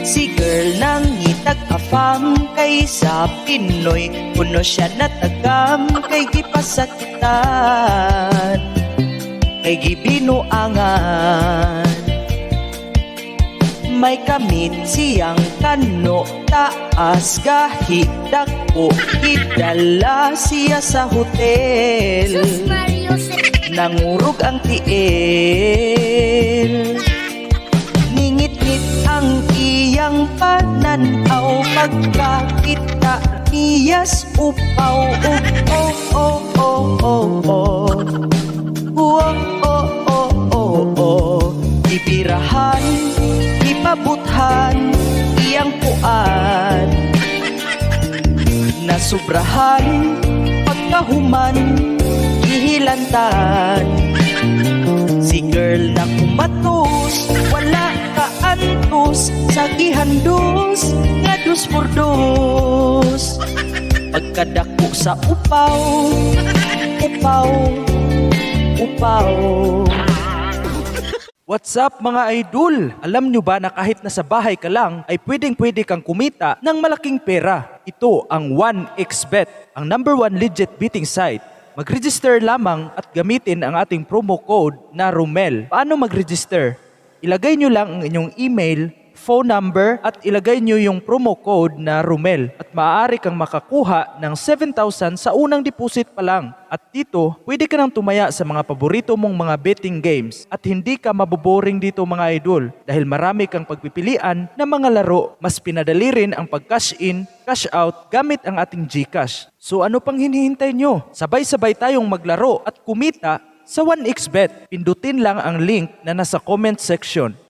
Si girl nangitag afam kay sa Pinoy kuno siya natagam kay gipasakitan, kay gibinuangan. May kamit siyang kano, taas gahi dako, gidala siya sa hotel. Sus Mario se Nangurog ang tiil. Ningit-ngit ang iyang pananaw pagkakita niyas upaw. Oh, oh, oh, oh, oh. Oh, oh, oh, oh, oh. Gibirahan, gipabuthan, iyang kuan. Nasubrahan, pagkahuman, gihilantan. Si girl na kumatos, wala ka antos sa gihandos nga dos por dos. Pagkadako sa upaw, upaw, upaw. What's up, mga idol? Alam nyo ba na kahit nasa bahay ka lang ay pwedeng pwede kang kumita ng malaking pera? Ito ang 1xBet, ang number one legit betting site. Mag-register lamang at gamitin ang ating promo code na ROMEL. Paano mag-register? Ilagay nyo lang ang inyong email, phone number at ilagay nyo yung promo code na ROMEL at maaari kang makakuha ng 7,000 sa unang deposit pa lang. At dito, pwede ka nang tumaya sa mga paborito mong mga betting games at hindi ka maboboring dito, mga idol, dahil marami kang pagpipilian na mga laro. Mas pinadali rin ang pag-cash in, cash out gamit ang ating GCash. So ano pang hinihintay nyo? Sabay-sabay tayong maglaro at kumita sa 1xBet. Pindutin lang ang link na nasa comment section.